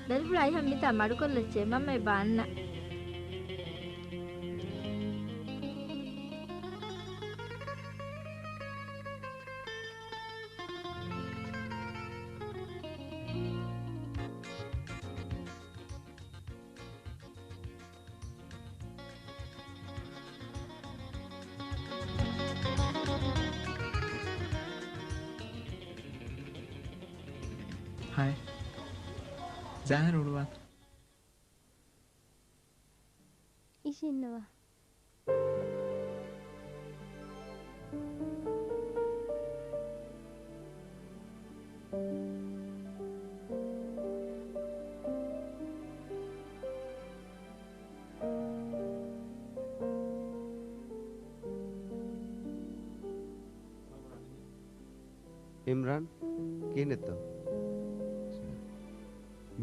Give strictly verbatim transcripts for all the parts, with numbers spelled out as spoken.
ދަރިފުޅާ އައިހަމަ މިތާ މަޑުކޮށްލައްޗޭ، މަންމައަށް ބާ އަންނަ. ހައި. ޒާހިރު އުޅުވާތަ؟ އިށީންނަވާ. އިމްރާން، ކިހިނެއްތޯ؟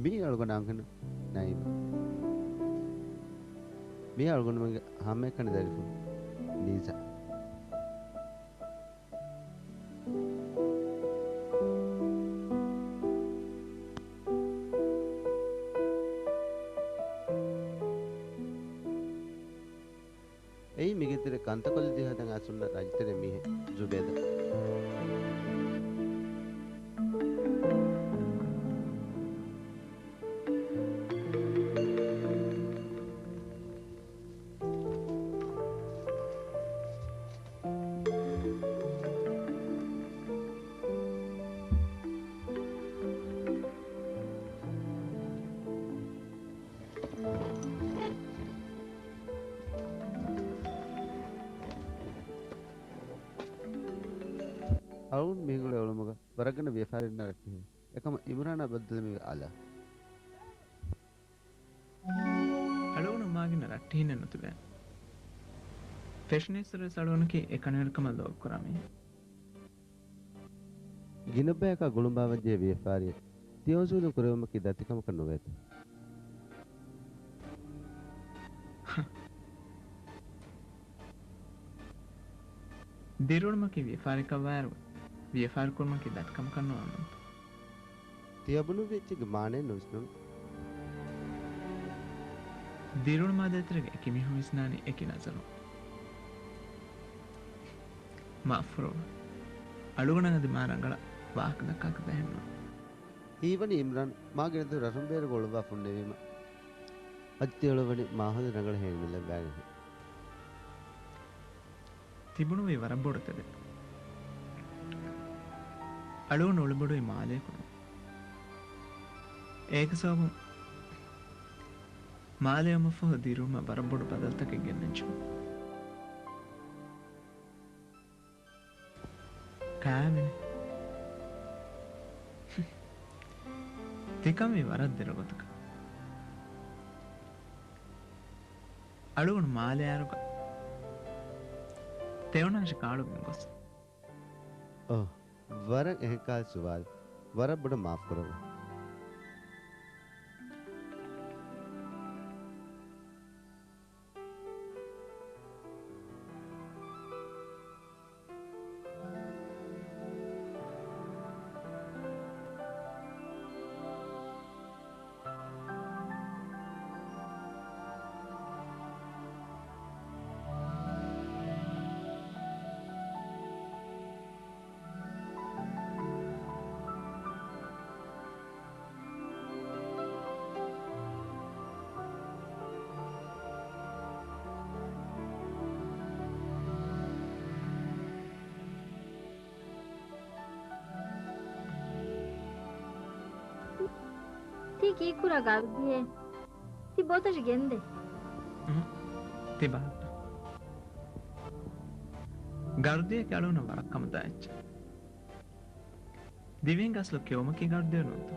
މީ އަޅުގަނޑު އަންހެނު ނައީމް. މީ އަޅުގަނޑުމެންގެ ހަމައެކަނި ދަރިފުޅު ނީޒާ. އެއީ މީގެ ތެރޭ ކަންތައް ކޮލެޖެއް ހަދަން އައިސް ހުންނަ ރައްޔިތެރެ މީހެއް، ޒުބޭދާ. އަޅުގަނޑު މި ހިނގުޅޭ އުޅުމުގަ ވަރަށް ގިނަ ވިޔަފާރިވެރިންނާ ރައްޓެހިން. އެކަމަށް އިމްރާނާ ބައްދަލުވީ އަލާ. އަޅުގަނޑު މާގިނަ ރައްޓެހިންނެއް ނުތިބޭ. ފެށުނީއްސުރެވެސް އަޅުގަނޑަކީ އެކަނިވެރިކަމަށް ލޯބިކުރާ މީހެއް. ގިނަ ބަޔަކާ ގުޅުން ބާވައްޖެ ވިޔަފާރިއެއް ތިޔަ އުސޫލުން ކުރެވުމަކީ ދަތިކަމަކަށް ނުވޭތަ؟ ދިރިއުޅުމަކީ ވިޔަފާރިއަކަށްވާއިރު، ވިޔަފާރި ކުރުމަކީ ދަތިކަމަކަށް ނުވާނަންތަ؟ ތިޔަބުނުއްވި އެއްޗެއްގެ މާނައެއް ނުވިސްނުނު. ދިރިއުޅުމާ ދޭތެރޭގަ އެކި މީހުން ވިސްނާނީ އެކި ނަޒަރުން. މާފުކުރައްވާ. އަޅުގަނޑަށް އަދި މާ ރަނގަޅަށް ވާހަކަ ދައްކާކަށް ދަހެއްނުވޭ. ހީވަނީ އިމްރާން މާ ގިނަ ދުވަހު ރަށުން ބޭރުގަ އުޅުއްވާ ފުންނެވީމަ، އަދި ތި އުޅުއްވަނީ މާހައުލެއް ރަނގަޅަށް ހޭނުމިލައްވާގެންހެން. ތިބުނުވީ ވަރަށް ބޮޑު ތެދެއް. އަޅުގަނޑު އުޅިބޮޑުވީ މާލެއަކުން. އޭގެ ސަބަބުން މާލެ އައުމަށްފަހު ދިރިއުޅުމަށް ވަރަށް ބޮޑު ބަދަލުތަކެއް ގެންނަންޖެހުނު. ކާމިނި. ތިކަންވީ ވަރަށް ދެރަ ގޮތަކަށް. އަޅުގަނޑު މާލެ އަރުގަ ތެޔޮނާށި ކާޅުގެން ގޮސް. އޯ، ވަރަށް އެހެން ކާލް ސުވާލު. ވަރަށް ބޮޑަށް މާފުކުރައްވާ. ތީ ކީއްކުރާ ގަރުދިޔޭ؟ ތި ބޯތަށި ގެންދޭ. އުނހު. ތި ބަހައްޓާ. ގަރުދިޔަކީ އަޅުގަނޑަށް ވަރަށް ކަމުދާ އެއްޗެއް. ދިވެހިންގެ އަސްލު ކެއުމަކީ ގަރުދިޔަ ނޫންތަ؟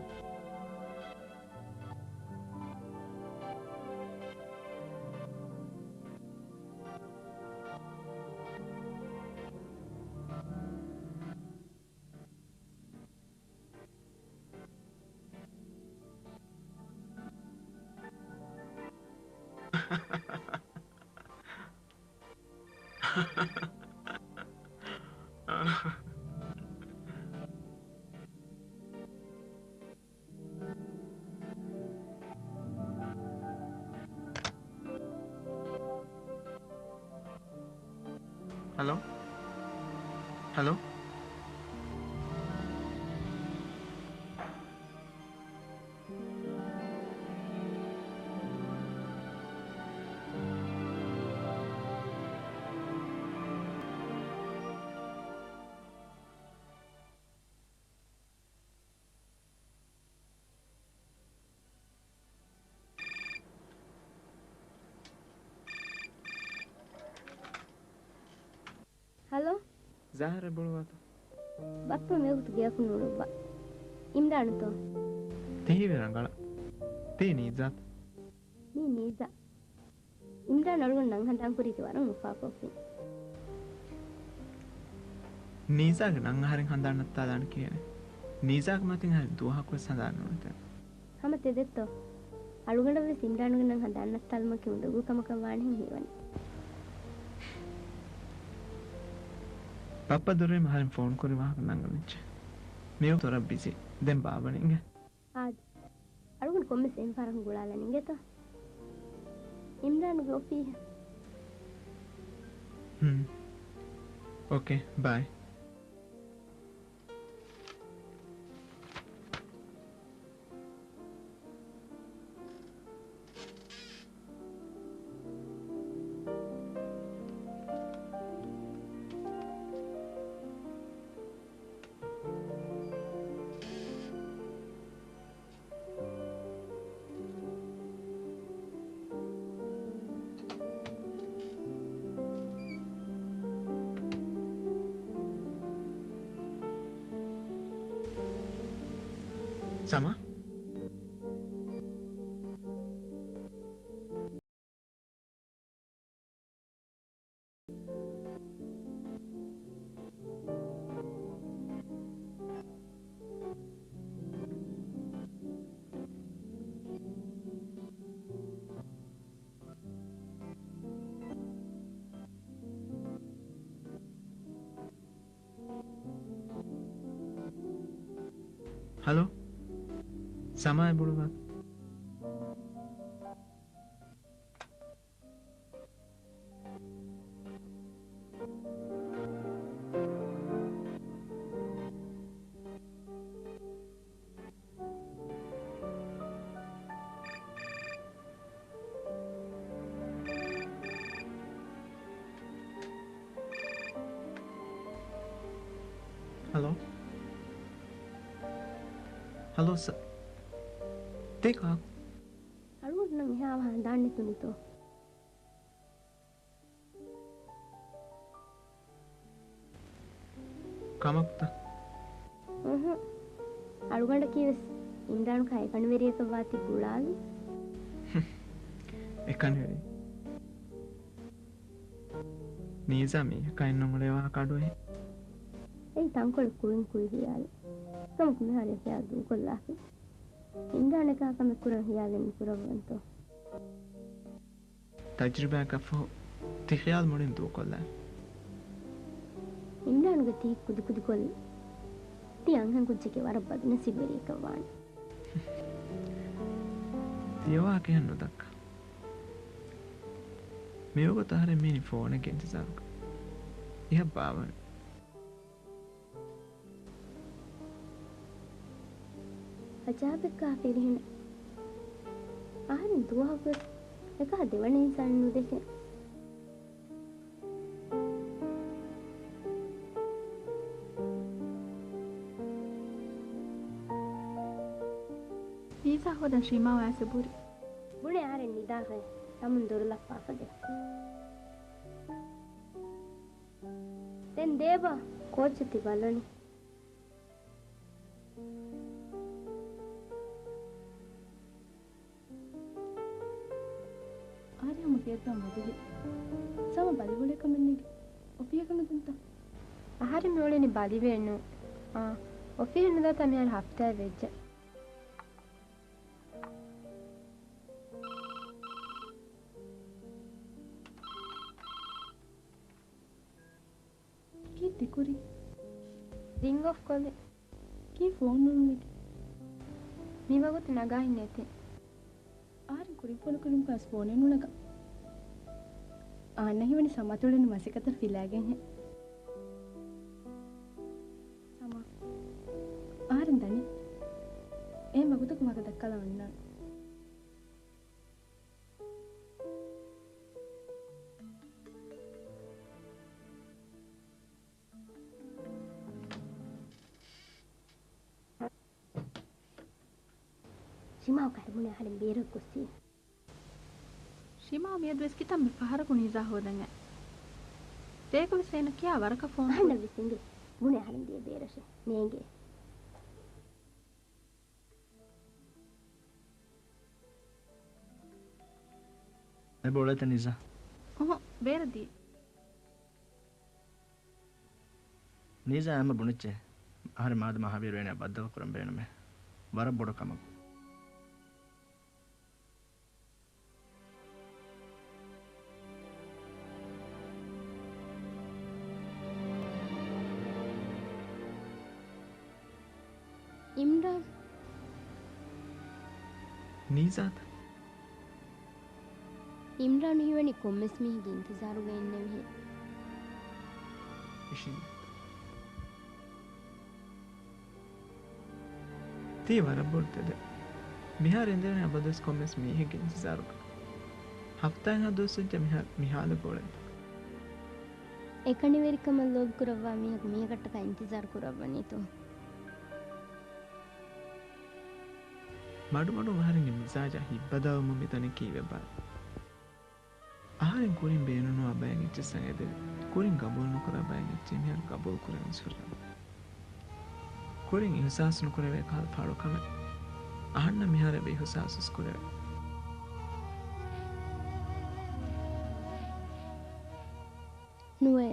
ހަލޯ؟ ހަލޯ؟ ހަލޯ. ޒާހިރާ އެބައުޅުވާތަ؟ ބައްޕަ މިވަގުތު ގެއަކުން ނޫޅުއްވާ. އިމްރާނުތޯ؟ ތިހީވެ ރަނގަޅަށް. ތީ ނީޒާތަ؟ މީ ނީޒާ. އިމްރާން އަޅުގަނޑު ނަން ހަނދާން ކުރީތީ ވަރަށް އުފާކޮށްފިން. ނީޒާގެ ނަން އަހަރެން ހަނދާން ނައްތާލާނެ ކިހިނެއް؟ ނީޒާގެ މަތިން އަހަރެން ދުވަހަކުވެސް ހަނދާން ނުވެތެ. ހަމަ ތެދެއްތޯ؟ އަޅުގަނޑަށްވެސް އިމްރާނުގެ ނަން ހަނދާން ނައްތާލުމަކީ އުނދަގޫ ކަމަކަށް ވާނެހެން ހީވަނީ. ބައްޕަ ދުރުވީމަ އަހަރެން ފޯނު ކުރި ވާހަކަ ނަންގަނެއްޗެ. މިވަގުތު ވަރަށް ބިޒީ. ދެން ބާއްވަނީ އިނގޭ. އާދެ. އަޅުގަނޑު ކޮންމެސް އެހެން ފަހަރަކުން ގުޅާލަން އިނގޭތަ؟ އިމްރާނުގެ އޮފީހަށް. ހުން. އޯކޭ، ބާއި. ސަމާ؟ ހަލޯ. ސަމާ އެބައުޅުވާތަ؟ ހަލޯ. ހަލޯ ސަ-، ތޭކާ؟ އަޅުގަނޑު ނަން އެހާ އަވަހަށް ހަނދާން ނެތުނީތޯ؟ ކަމަކުތަ؟ އުނހު. އަޅުގަނޑަކީވެސް އިމްރާން ކާ އެކަނިވެރިޔަކަށް ވާތީ ގުޅާލި. އެކަނިވެރި. ނީޒާ މީހަކާ އެއްނުން އުޅޭ ވާހަކަ އަޑުއެހި. އެއީ ތަންކޮޅެއް ކުރިން ކުރި ހިޔާލެއް. ކަމަކު މިހާރު އެ ހިޔާލު ދޫކޮށްލާފި. އިމްރާން އެކާ ކަމެއް ކުރަން ހިޔާލެއް ނުކުރައްވަންތޯ؟ ތަޖްރިބާއަކަށްފަހު ތި ޚިޔާލު މުޅިން ދޫކޮށްލާނެ. އިމްރާނުގެ ތިހި ކުދިކުދިކޮށްލި. ތި އަންހެންކުއްޖެކޭ ވަރަށް ބަދުނަސީބުވެރިއެއްކަށް ވާނެ. ތިޔަވާ ކިހަން ނުދައްކާ. މިވަގުތު އަހަރެން މީނި ފޯނެއްގެ އިންތިޒާރުގަ. އިހަށް ބާވަން. އަޖާބެއްކާ ފިރިހެނެއް. އަހަރެން ދުވަހަކުވެސް އެކަހަ ދެވަނަ އިންސާނެއް ނުދެކެން. ނީޒާ ހޯދަން ޝީމާ ވާސް ބުރި. ބުނެ އަހަރެން ނިދާފަ ތަމުން ދޮރު ލައްފާފަ ދެ. ދެން ދޭބަ. ކޯއްޗެއް ތި ބަލަނީ؟ އަހަރެން ހަމަ ފިޔަތާ މަދުހި. ސަމަ ބަލިވުޅޭ ކަމެއް ނެގި. އޮފީހަކަށް ނުދަންތަ؟ އަހަރެން މިއުޅެނީ ބަލިވެ ނޫން. އާ، އޮފީހަށް ނުދާތާ މިހާރު ހަފްތާއެއް ވެއްޖެ. ކީއްތި ކުރީ؟ ރިންގް އޮފް ކޮށްލި. ކީއް ފޯން ނޫން މީގެ؟ މިވަގުތު ނަގާހިން ނެތި. އަހަރެން ކުރިން ފޯނު ކުރިން ފަސް ފޯނެއް ނުނަގާ. އާންނަ ހީވަނީ ސަމާ ތުޅެން މަސައްކަތަށް ފިލާގެންހެން. ސަމާ. އަހަރެން ދަނީ. އެހެން ވަގުތަކު މާކަ ދައްކާލާ އޮންނާނެ. ޝިމާ ކަރުމުނެ އަހަރެން ބޭރަށް ގޮއްސި. ޝިމާ މިއަދުވެސް ކިތަންމެ ފަހަރަކު ނީޒާ ހޯދަން އައި. ތޭކަވެސް އޭނަ ކިޔާ ވަރަކަށް ފޯނު ކުރި. އަހަންނަށްވެސް އެނގޭ. ބުނެ އަހަރެން ދިޔަ ބޭރަށެއް ނޭނގޭ. އެބަ އުޅޭތަ ނީޒާ؟ އުހު، ބޭރަށް ދިޔަ. ނީޒާ އެންމެ ބުނެއްޗޭ. އަހަރެން މާދަމާ ހަވީރު އޭނަ ބައްދަލު ކުރަން ބޭނުމޭ. ވަރަށް ބޮޑު ކަމަކު. އިމްރާން. ނީޒާތަ؟ އިމްރާން ހީވަނީ ކޮންމެސް މީހެއްގެ އިންތިޒާރުގަ އިންނެވިހެން. އިށީނދެ. ތީ ވަރަށް ބޮޑު ތެދެއް. މިހާރު އިނދެވެނީ އަބަދުވެސް ކޮންމެސް މީހެއްގެ އިންތިޒާރުގަ. ހަފްތާއެއްހާ ދުވަސްވެއްޖެ މިހާރު މި ހާލުގަ އުޅެންތަ؟ އެކަނިވެރިކަމަށް ލޯބިކުރައްވާ މީހަކު މީހަކަށްޓަކާ އިންތިޒާރު ކުރައްވަނީތޯ؟ މަޑުމަޑުން އަހަރެންގެ މިޒާޖާ ހިތްބަދަލުވުމުން މިދަނީ ކީއްވެބާ؟ އަހަރެން ކުރިން ބޭނުންނުވާ ބައެއް އެއްޗެއް ސައް އެދެވި. ކުރިން ގަބޫލު ނުކުރާ ބައެއް އެއްޗެއް މިހާރު ގަބޫލު ކުރަން އިސްހުރި. ކުރިން އިހުސާސް ނުކުރެވޭ ކަހަލަ ފާޅު ކަމެއް. އަހަންނަށް މިހާރު އެބަ އިހުސާސް ވެސް ކުރެވޭ. ނުވެ.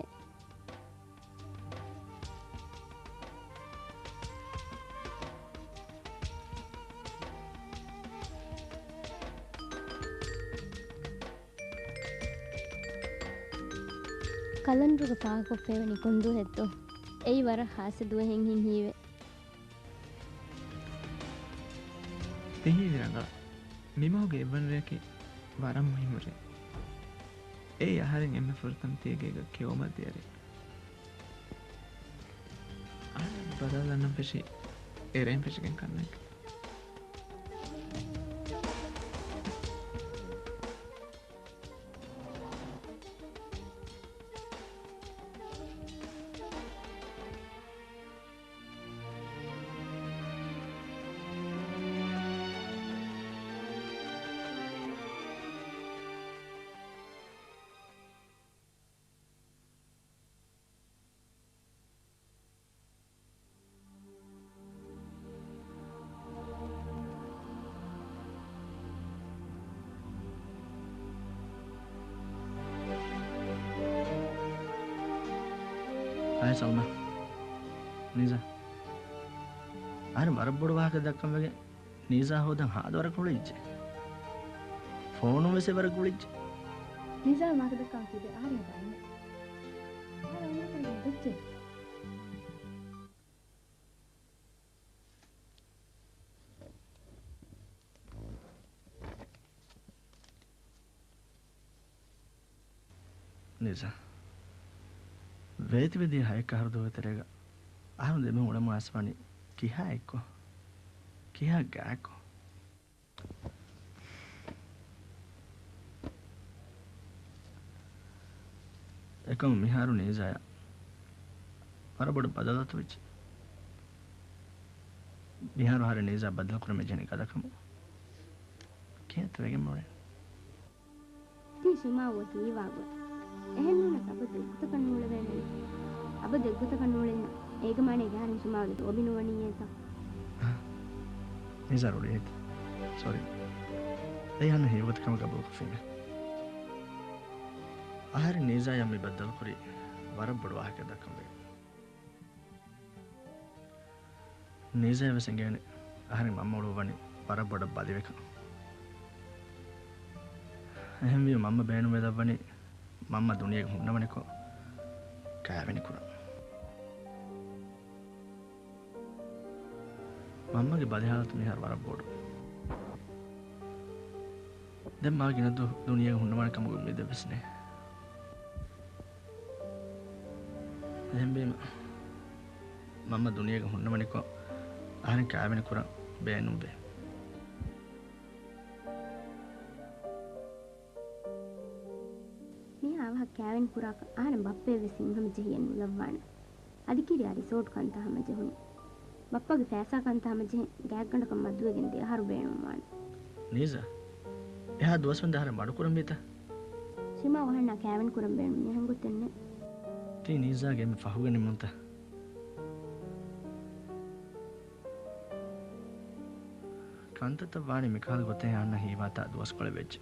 ކަލަންޑަރުގަ ފާހަގަކޮށްފައިވަނީ ކޮންދުވަހެއްތޯ؟ އެއީ ވަރަށް ހާއްސަ ދުވަހެއްހެން ހީވޭ. ތިހީވި ރަނގަޅަށް. މިމަހުގެ އެއްވަނަ ރެއަކީ ވަރަށް މުހިއްމު ރެއެއް. އެއީ އަހަރެން އެންމެ ފުރަތަމަ ތިޔަގޭގަ ކެއުމަށް ދިޔަ ރެއެއް. އަހަރެން ބަލާލަންނަން ފެށީ އެރޭން ފެށިގެން ކަންނޭނގެ. ހާއި ސަލްމާ. ނީޒާ. އަހަރެން ވަރަށް ބޮޑު ވާހަކަ ދައްކަން ވެގެން ނީޒާ ހޯދަން ހާދަ ވަރަކަށް އުޅެއްޖެ. ފޯނުން ވެސް އެވަރަކަށް އުޅެއްޖެ. ނީޒާ ވާހަކަ ދައްކަން ކީއްވެ؟ އަހަރެން ދާން. އަހަރެން އޮންނަ ކަން ދެއްޗެ. ނިޒާ. ވޭތިވެދިޔަ ހައެއް އަހަރު ދުވަހު ތެރޭގަ އަހަރު ދެމީހުން އުޅެމުން އައިސް ވަނީ ކިހާ އެއްކޮށް؟ ކިހާ ގާތްކޮށް؟ އެކަމު މިހާރު ނީޒާޔަށް ވަރަށް ބޮޑަށް ބަދަލު އަތުވެއްޖެ. މިހާރު އަހަރެން ނީޒާ ބަދަލުކުރަން މިޖެހެނީ ގަދަކަމުން. ކިހިނެއްތަ ވެގެން މިއުޅެނީ؟ ތީ ޝިމާ އޮތީ ވާގޮތް. އެހެންނޫނަސް އަބަދު އެއްގޮތަކަށް ނޫޅެވޭނެ. އަބަދު އެއްގޮތަކަށް ނޫޅެންޏާ އޭގެ މާނަ އޭގެ އަހަރެން ޝިމާގެ ލޯބި ނުވަނީއޭތަ؟ ނިޒާ ރުޅިއެއް. ސޮރީ. އެއީ އަންނަ ހެޔޮގޮތަކަށް ކަމަށް ގަބޫލުކޮށްފީމޭ. އަހަރެން ނީޒާޔަށް މި ބައްދަލުކުރީ ވަރަށް ބޮޑު ވާހަކައެއް ދައްކަން ވެގެން. ނީޒާޔަށް ވެސް އެނގޭނެ އަހަރެން މަންމަ އުޅުއްވަނީ ވަރަށް ބޮޑަށް ބަލިވެކަން. އެހެންވީމަ މަންމަ ބޭނުންވެލައްވަނީ މަންމަ ދުނިޔޭގަ ހުންނަވަނިކޮށް ކައިވެނިކުރަން. މަންމަގެ ބަލިހާލަތު މިހާރު ވަރަށް ބޮޑު. ދެން މާ ގިނަ ދު-، ދުނިޔޭގަ ހުންނަވާނެ ކަމަކު އުއްމީދެއް ވެސް ނެތް. އެހެންވީމަ، މަންމަ ދުނިޔޭގަ ހުންނަވަނިކޮށް، އަހަރެން ކާވެނި ކުރަން ބޭނުންވޭ. މިހާ އަވަހަށް ކާވެނި ކުރާކަށް އަހަރެން ބައްޕައެއްވެސް ހިތްހަމަޖެހިއެއް ނުލައްވާނެ. އަދި ކިރިޔާ ރިސޯޓް ކަންތައް ހަމަޖެހުނީ. ބައްޕަގެ ފައިސާ ކަންތައް ހަމަޖެހެން ގާތްގަނޑަކަށް މަދުވެގެން ދެ އަހަރު ބޭނުންވާނެ. ނީޒާ، އެހާ ދުވަސްވަންދެން އަހަރެން މަޑުކުރަންވީތަ؟ ޝިމާ އަހަންނާ ކާވެނި ކުރަން ބޭނުން މިހެން ގޮތެއް ނެތް. ތީ ނީޒާގެ އެންމެ ފަހުގަ ނިމުންތަ؟ ކަންތައްތައް ވާނީ މިކަހަލަ ގޮތެއް އަންނަ ހީވާތާ ދުވަސްކޮޅެއް ވެއްޖެ.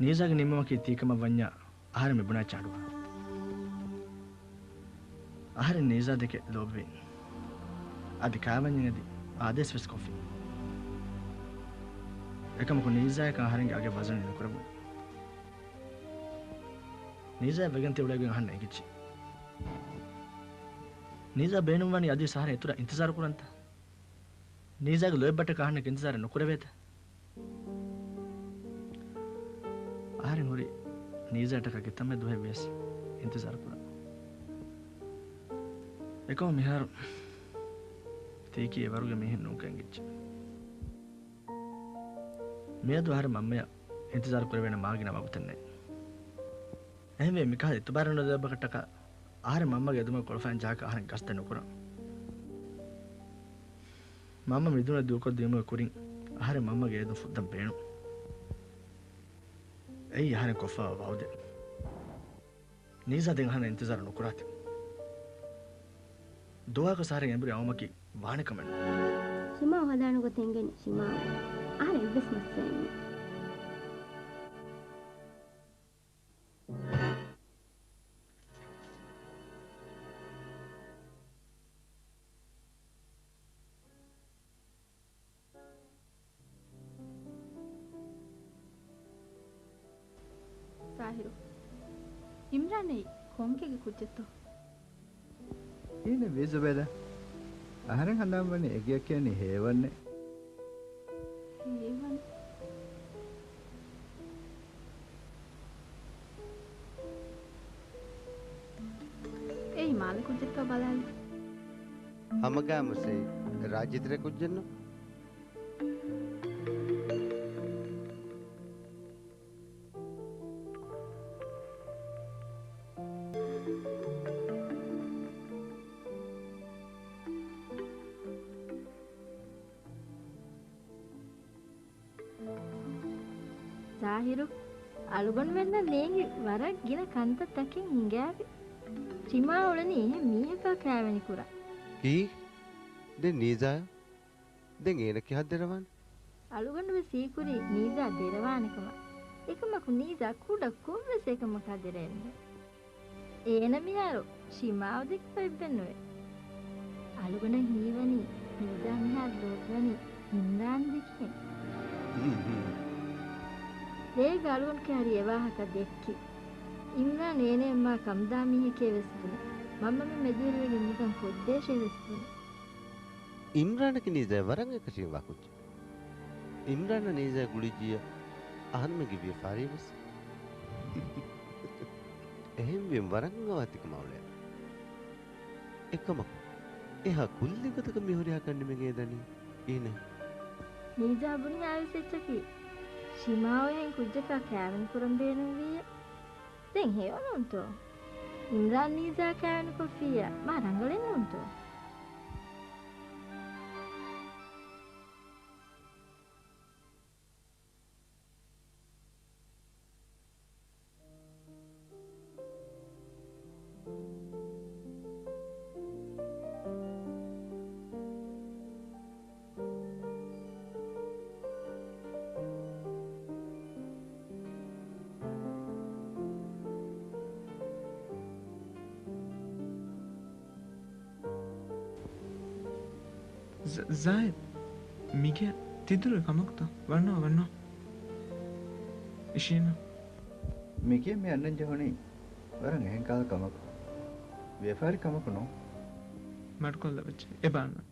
ނީޒާގެ ނިންމުމަކީ ތީކަމަށް ވަންޏާ އަހަރެން މިބުނާ ޗާޑުވާ. އަހަރެން ނީޒާ ދެކެ ލޯބިވި. އަދި ކާވެންޏެއް އަދި އާދޭސް ވެސް ކޮށްފި. އެކަމަކު ނީޒާއަކަށް އަހަރެންގެ އަގެއް ވަޒަނެއް ނުކުރެވުނު. ނީޒާއަށް ވެގެން ތި އުޅޭގޮތް އަހަންނަށް އެނގިއްޖެ. ނީޒާ ބޭނުންވަނީ އަދިވެސް އަހަރެން އިތުރަށް އިންތިޒާރު ކުރަންތަ؟ ނީޒާގެ ލޯތްބަށްޓަކައި އަހަންނަށް އިންތިޒާރެއް ނުކުރެވޭތަ؟ އަހަރެން ހުރީ ނީޒާއަށްޓަކާ ކިތަންމެ ދުވަހެއް ވިޔަސް އިންތިޒާރު ކުރަން. އެކަމަށް މިހާރު ތީކީ އެވަރުގެ މީހެއް ނޫންކަން އެނގިއްޖެ. މިއަދު އަހަރެން މަންމަޔަށް އިންތިޒާރު ކުރެވޭނެ މާ ގިނަ ވަގުތެއް ނެތް. އެހެންވެ، މިކަހަލަ އިތުބާރެއް ނުލިބޭ އެއްޗަކަށް އަހަރެން މަންމަގެ އެދުމަށް ކޮޅުފައިން ޖަހާކަށް އަހަރެން ގަސްތެއް ނުކުރަން. މަންމަ މިދުނިޔެ ދޫކޮށްދިޔުމުގެ ކުރިން އަހަރެން މަންމަގެ އެދުން ފުއްދަން ބޭނުން. އެއީ އަހަރެން ކޮށްފައިވާ ވައުދެއް. ނީޒާ ދެން އަހަންނަށް އިންތިޒާރު ނުކުރާތި. ދުވަހަކު އަހަރެން އެނބުރި އައުމަކީ ވާނެ ކަމެއް ނޫން. ޝިމާއު ހަދާނެ ގޮތެއް އެނގޭނެ ޝިމާއު. އަހަރެން އެއްވެސް މައްސަލައެއް ނެތް. ޒާހިރު، އިމްރާން އެއީ ކޮންކަމުގެ ކުއްޖެއްތޯ؟ އޭނަ ވީ ޒުބޭދާ. އަހަރެން ހަނދާން ވަނީ އެގެއަށް ކިޔަނީ ހޭވަންނޭ. ހޭވަން؟ އެއީ މާލެ ކުއްޖެއްތޯ ބަލާލި. ހަމަގައިމުވެސް ރާއްޖެތެރޭ ކުއްޖެއްނު. ޒާހިރު، އަޅުގަނޑުމެންނަށް ނޭނގި ވަރަށް ގިނަ ކަންތައް ދައްކަން ހިނގާފި. ޝިމާ އުޅެނީ އެހެން މީހަކާ ކާވެނި ކުރަން. ކީއް؟ ދެން ނީޒާ؟ ދެން އޭނަ ކިހާ ދެރަވާނެ؟ އަޅުގަނޑު ވެސް ހީކުރީ ނީޒާ ދެރަވާނެ ކަމަށް. އެކަމަކު ނީޒާ ކުޑަ ކޮށްވެސް އެކަމަކާ ދެރައެއް ނުވޭ. އޭނަ މިހާރު ޝިމާއު ދެކި ބައެއް ނުވޭ. އަޅުގަނޑަށް ހީވަނީ ނީޒާ މިހާރު ލޯބިވަނީ އިމްރާން ދެކެން. ދޭގަ އަޅުގަނޑު ކިހާ ހަރީ އެވާހަކަ ދެއްކި. އިމްރާން އޭނައަށް މާ ކަމުދާ މީހެކޭ ވެސް ބުނި. މަންމަމެން މެދުވެރިވެގެން މިކަން ކޮށްދޭށޭ ވެސް ބުނި. އިމްރާނަކީ ނީޒާއަށް ވަރަށް އެކަށީގެންވާ ކުއްޖެއް. އިމްރާނަށް ނީޒާ ގުޅިއްޖިއްޔާ އަހަރުމެންގެ ވިޔަފާރިއެއް ވެސް. އެހެންވީމަ ވަރަށް އަވަހަށް ތިކަމާ އުޅޭނެ. އެކަމަކު، އެހާ ކުއްލި ގޮތަކަށް މި ހުރިހާ ކަން ނިމިގެން އެދަނީ ކިހިނެއް؟ ނީޒާ ބުނި އާވެސް އެއްޗަކީ، ޝިމާއު އެހެން ކުއްޖަކާ ކާވެނި ކުރަން ބޭނުންވިއްޔާ. ދެން ހެޔޮ ނޫންތޯ؟ އިމްރާން ނީޒާ ކާވެނި ކޮށްފިއްޔާ މާ ރަނގަޅެއް ނޫންތޯ؟ ޒ-، ޒާހިދް، މިގެއަށް ތިދުރުވި ކަމަކުތަ؟ ވަންނަވާ، ވަންނަވާ. އިށީނަ. މިގެއަށް މި އަންނަން ޖެހުނީ ވަރަށް އެހެން ކަހަލަ ކަމަކު. ވިޔަފާރި ކަމަކު ނޫން. މަޑުކޮށްލަ ވެއްޖެ. އެބަ އަންނަ.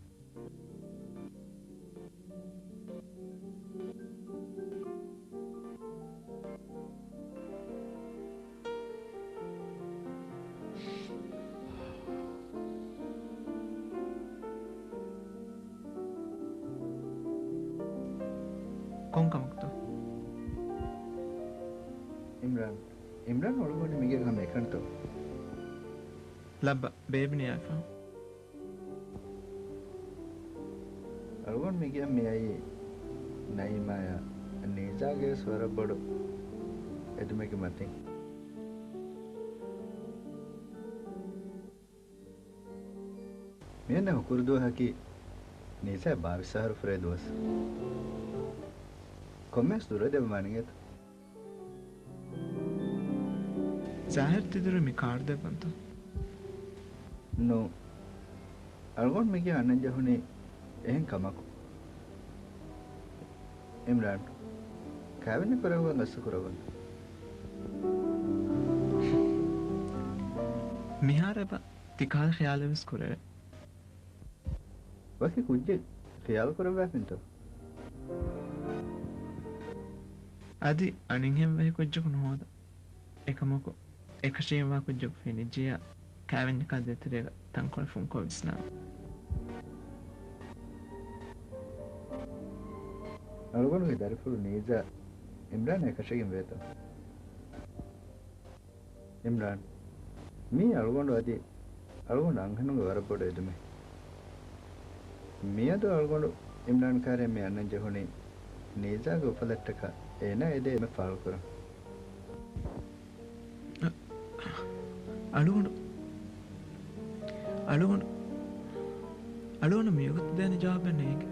ކޮން ކަމަކުތޯ؟ އިމްރާން، އިމްރާން އަޅުގަނޑު މިގޭގަ ހަމަ އެކަނިތޯ؟ ލައްބަ ބޭބި ނިޔާފަ. އަޅުގަނޑު މިގެއަށް މިއައީ ނައީމާޔާ ނީޒާގެ ވެސް ވަރަށް ބޮޑު އެދުމެއްގެ މަތިން. މިއަންނަ ހުކުރު ދުވަހަކީ ނީޒާ ބާވީސް އަހަރު ފުރޭ ދުވަސް. ކޮންމެސް ދުރަށް ދެއްވާނެ އިނގޭތަ؟ ޒާހިރު ތިދުރު މި ކާޑު ދެއްވަންތަ؟ ނޫ. އަޅުގަނޑު މިގެ އަންނަން ޖެހުނީ އެހެން ކަމަކު. އިމްރާން، ކާވެންޏަކު ރަށުގަ ގަސްތު ކުރައްވަން. މިހާރު އެބަ ތި ކަހަލަ ޚިޔާލެއް ވެސް ކުރެވޭ. ވަކި ކުއްޖެއް ޚިޔާލު ކުރައްވާފިންތޯ؟ އަދި އަނެއްހެން ވަކި ކުއްޖަކު ނުހޯދާ. އެކަމަކު، އެކަށީގެންވާ ކުއްޖަކު ފެނިއްޖިއްޔާ، ކާވެންޏަކާ ދޭތެރޭގަ ތަންކޮޅެއް ފުންކޮށް ވިސްނާ. އަޅުގަނޑުގެ ދަރިފުޅު ނީޒާ އިމްރާން އެކަށީގެން ވޭތޯ؟ އިމްރާން، މީ އަޅުގަނޑު އަދި އަޅުގަނޑު އަންހެނުންގެ ވަރަށް ބޮޑު އެދުމެއް. މިއަދު އަޅުގަނޑު އިމްރާން ކާރިއަށް މި އަންނަން ޖެހުނީ ނީޒާގެ އުފަލަށްޓަކާ އޭނާ އެދޭ އެންމެ ފާޅުކުރަން. އަޅުގަނޑު، އަޅުގަނޑު، އަޅުގަނޑު މިވަގުތު ދޭނެ ޖަވާބެއް ނޭނގެ.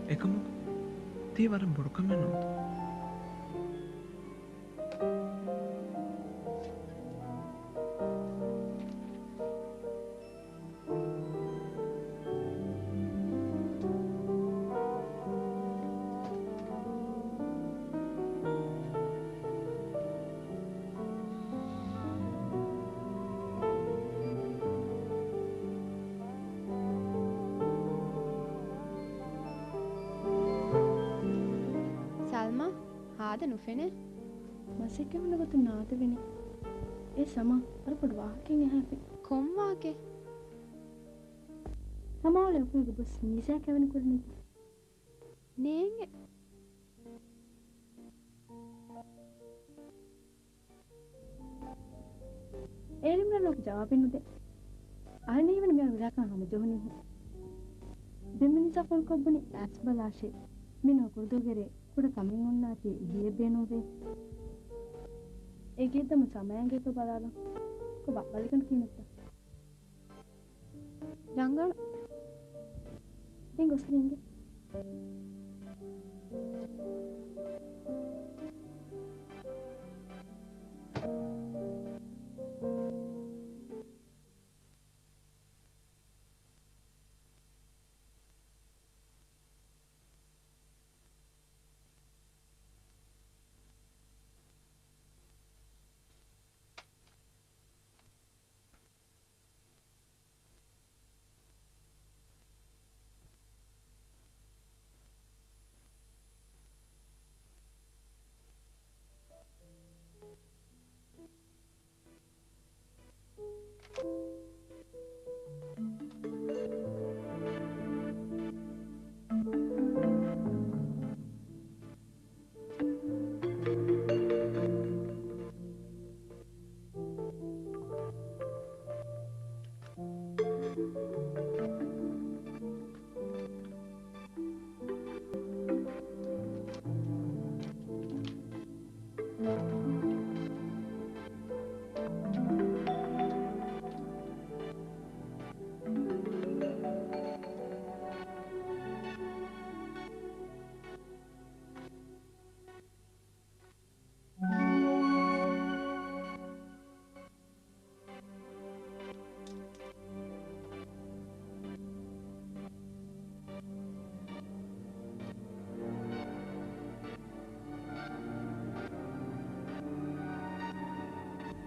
އެކަމަކު ތީ ވަރަށް ބޮޑު ކަމެއް ނޫންތަ؟ ސަލްމާ، ހާދަ ނުފެނޭ. މަސައްކަތް ހުންނަ ގޮތުން ނާދެވެނީ. އޭ ސަމާ، ވަރަށް ބޮޑު ވާހަކައެއް އަހާފި. ކޮން ވާހަކައެއް؟ ސަމާ އުޅޭ އުފަލުގެ ބޮސް ނީޒާ ކާވެނި ކުރަނީތަ؟ ނޭނގެ. އޭރު އިމްރާން ވަކި ޖަވާބެއް ނުދޭ. އަހަންނަށް ހީވަނީ މިހާރު ވިލާކަން ހަމަޖެހުނީހޭ. ދެން މި ނީޒާ ފޯނު ކޮށްބުނީ އައިސް ބަލާށޭ. މި ހުކުރުދޫގެ ރޭ ކުޑަ ކަމެއް އޮންނާތީ އެހީއެއް ބޭނުންވޭ. އޭގެ ދަމު ސަމާ އިނގޭތޯ ބަލާލަން. ކޮބާ ބަލިގަނޑު ކިހިނެއްތަ؟ ރަނގަޅު. ދެން ގޮސްލަ އިނގޭ.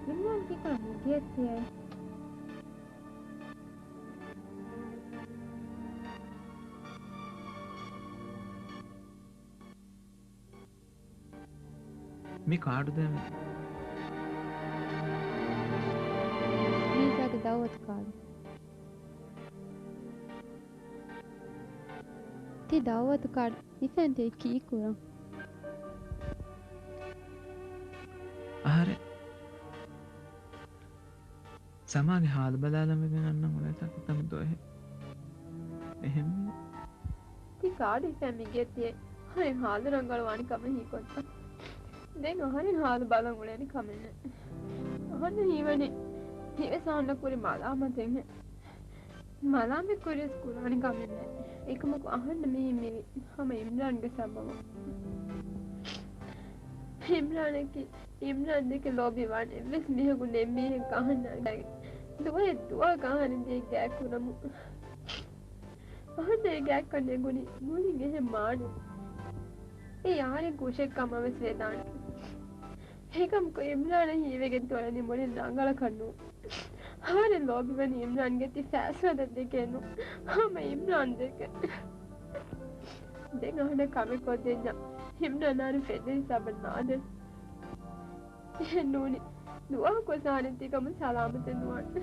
އިމްރާން ތިކޮޅަށް ހިނގިއެއްތިއޭ. މި ކާޑު ދޭމެ. ނީޒާގެ ދައުވަތު ކާޑު. ތި ދައުވަތު ކާޑް މިފައިން ތި ކީއްކުރަން؟ އަހަރެން ސަމާގެ ހާލު ބަލާލަން ވެގެން އަންނަން އުޅޭތާ ކިތަންމެ ދުވަހެއް. އެހެންވީމަ. ތި ކާޑް ހިފައި މިގެތިއެ އަހަރެން ހާލު ރަނގަޅުވާނެ ކަމެއް ހީކޮށްތަ؟ ދެން އަހަރެން ހާލު ބަލަން އުޅޭނެ ކަމެއް ނެތް. އަހަންނަށް ހީވަނީ ތިވެސް އަހަންނަށް ކުރި މަލާމަތެއްހެން. މަލާމަތް ކުރިޔަސް ކުރާނެ ކަމެއް ނެތް. އެކަމަކު އަހަންނަށް މިއީ މިވީ ހަމަ އިމްރާންގެ ސަބަބުން. އިމްރާނަކީ، އިމްރާން ދެކެ ލޯބިވާން އެއްވެސް މީހަކު ނެތް މީހެއް އަހަންނާ ގައި. ދުވަހެއް ދުވަހަކަށް އަހަރެން ދިޔަ ގާތް ކުރަމުން. އަހަންނަށް އެ ގާތްކަން ނެގުނީ މުޅިން އެހެން މާނަ. އެ އަހަރެން ކުށެއް ކަމަށް ވެސް ވެދާނެ. އެކަމަކު އިމްރާނަށް ހީވެގެން ތޮޅެނީ މުޅިން ރަނގަޅަކަށް ނޫން. އަހަރެން ލޯބިވަނީ އިމްރާންގެ ތި ފައިސާލަ ދެކެ ނޫން. ހަމަ އިމްރާން ދެކެ. ދެން އަހަންނަށް ކަމެއް ކޮށްދެންޏާ އިމްރާން އަހަރެން ފެންނަ ހިސާބަށް ނާދެން. އެހެން ނޫނީ. ދުވަހަކު ސާނި ތިކަމުން ސަލާމަތެއް ނުވާނެ.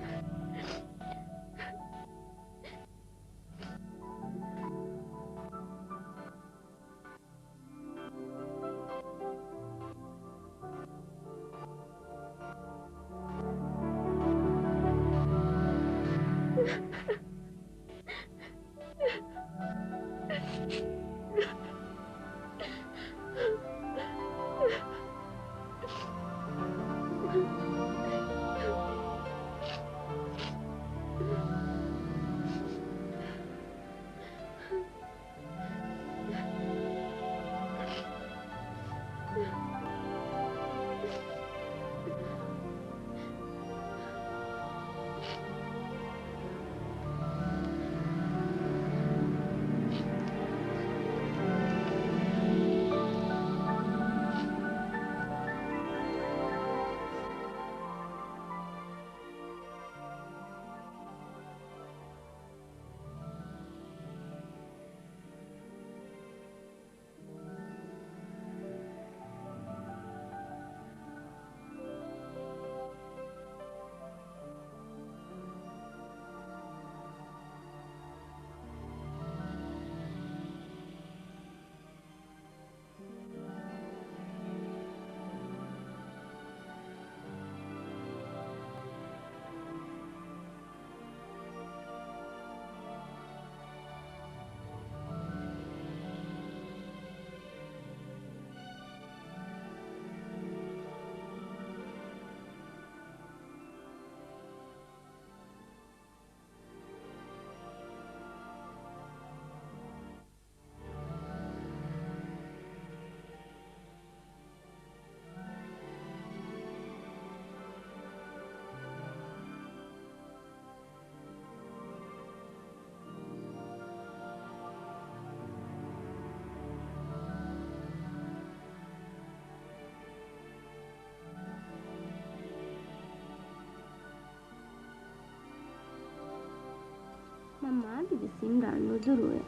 މަންމަ އަދިވެސް އިމްރާން ނުދުރުވޭ.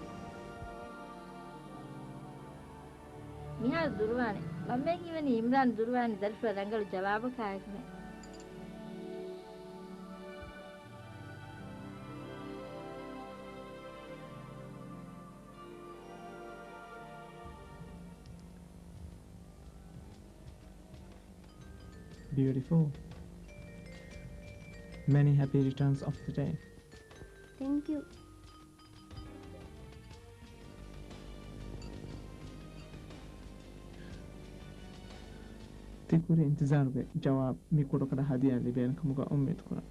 މިހާރު ދުރުވާނެ. މަންމައަށް ހީވަނީ އިމްރާން ދުރުވާނީ ދަރިފުޅަށް ރަނގަޅު ޖަވާބަކާއެކު ނެތް. Beautiful. Many happy returns of the day. Thank you. ތި ކުރި އިންތިޒާރުގެ ޖަވާބު މި ކުޑަކުޑަ ހަދިޔާ ލިބޭނެ ކަމުގަ އުއްމީދު ކުރަން.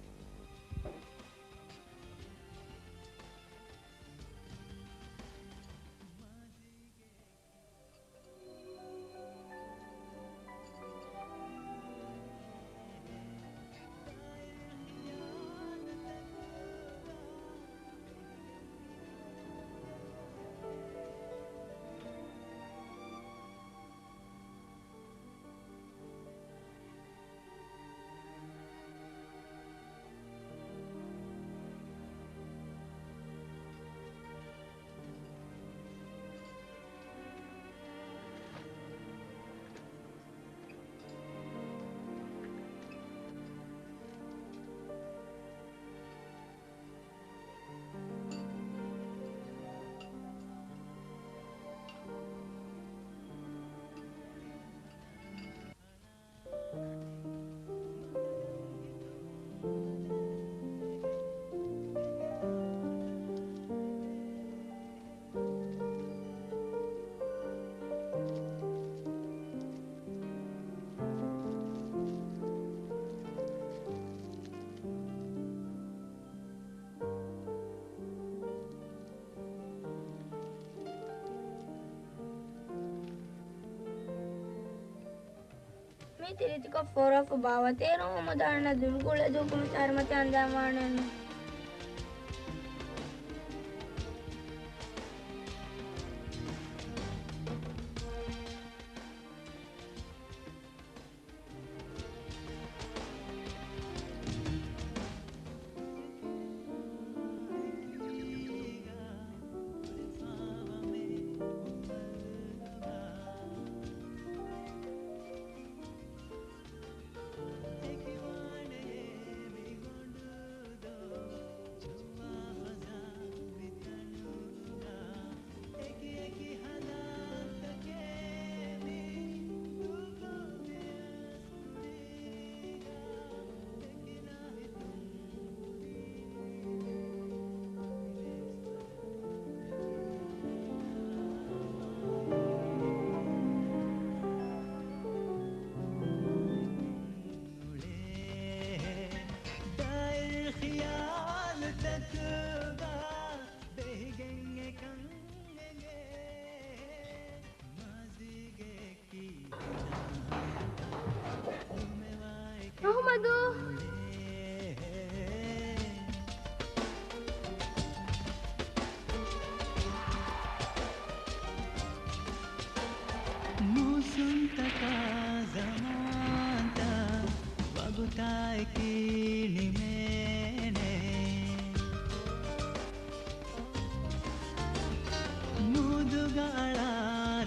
މީތި ރީތިކޮށް ފޯރާފަ ބާވަތޭރު ހުމަދާނަ ދުރުގުޅޭ ދޫކުމި ސާރިމަތި އަންދާންވާނެއެއްނު. ދާއިރު ޚިޔާލުތަކުގަ ބެހިގެން އެކަން އެނގޭ. މާޒީގެ އެކި އަޙްމަދު. މޫސުންތަކާ ޒަމާންތައް ވަގުތާއެކީ ނިމޭނެ. މޫދުގަ އަޅާ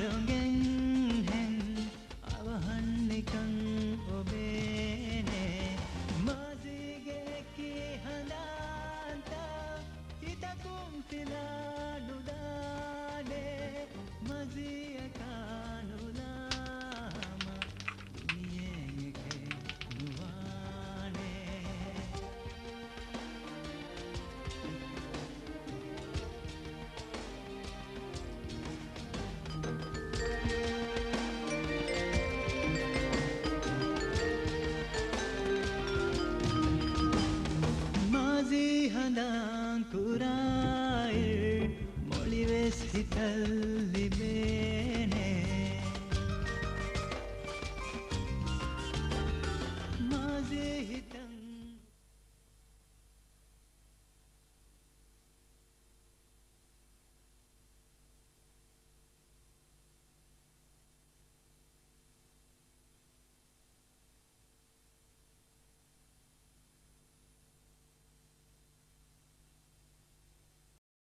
ރޮނގެންހެން އަވަހަށް ނިކަން އޮބޭނެ. މާޒީގެ އެކި ހަނދާންތައް ހިތަކުން ފިލާ ނުދާނެ. މާޒީއަކާ ނުލާމަ ދުނިޔެއެކޭ ނުވާނެ. މާޒީ ހަނދާން ކުރާއިރު މޮޅިވެސް ހިތަށް ލިބޭނެ. މާޒީ ހިތަށް